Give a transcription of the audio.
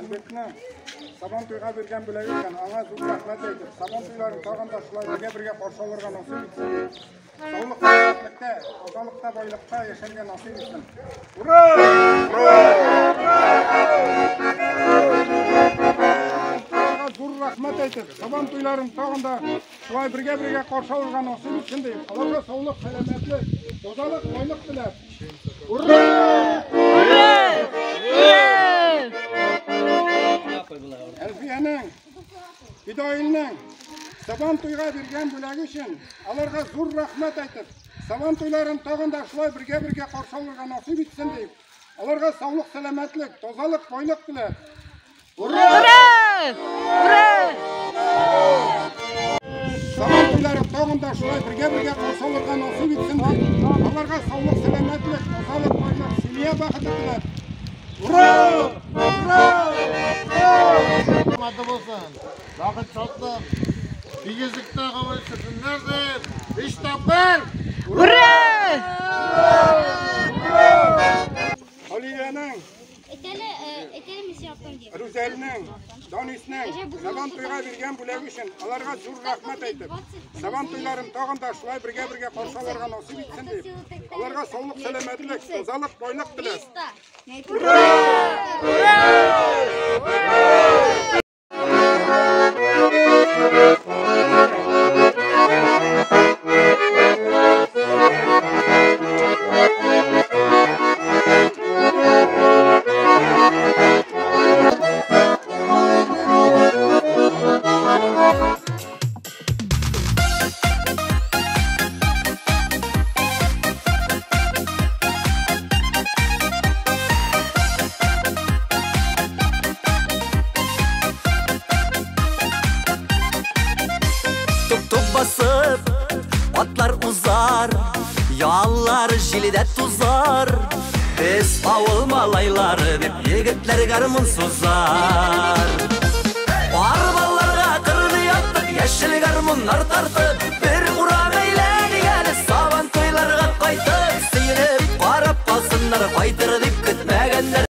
Альбертны Сабан туйга биргән бүләге икән, аңа зур рәхмәт әйтеп, Сабан туйларын тагын да шулай бергә-бергә каршы алырга насыйп итсен. Саулык, сәламәтлектә, тазалыкта, байлыкта яшәргә насыйп итсен. Ура! Ура! Зур рәхмәт әйтеп, Сабан туйларын тагын да шулай бергә-бергә каршы алырга насыйп итсен дип, аларга саулык, сәламәтлек, тазалык, байлык теләп. Ура! Ура! Ура! Әлфиянең, Фидаилнең Сабан туйга биргән бүләге өчен аларга зур рәхмәт әйтеп, Сабан туйларын тагын да шулай бергә-бергә каршы алырга насыйп итсен дип, аларга саулык, сәламәтлек, тазалык, байлык теләп. Ура! Ура! Ура! Сабан туйларын тагын да шулай бергә-бергә каршы алырга насыйп итсен дип, аларга саулык, сәламәтлек, тазалык, байлык, семья бәхете теләп. Ура! Ура! Madde bolsun. Bakın çatlı. Bigizlikte kabul etsinler de. 3 tapır. Ура! Халиләнең, Рүзәлнең, Данисның Сабан туйга биргән бүләге өчен аларга зур рәхмәт әйтеп, Сабан туйларын тагын да шулай бергә-бергә каршы алырга насыйп итсен дип, аларга саулык, сәламәтлек, тазалык, байлык теләп. Ура! Ура! Туп-туп басып, атлар узар, яллар җилдә тузар. Без авыл малайлары дип егетләр гармун сузар. Арбаларга кырны яттык, яшел гармуннар тартып, бер урам әйләнеп, Сабан туйларга кайтып, сөенеп карап калсыннар, кайтыр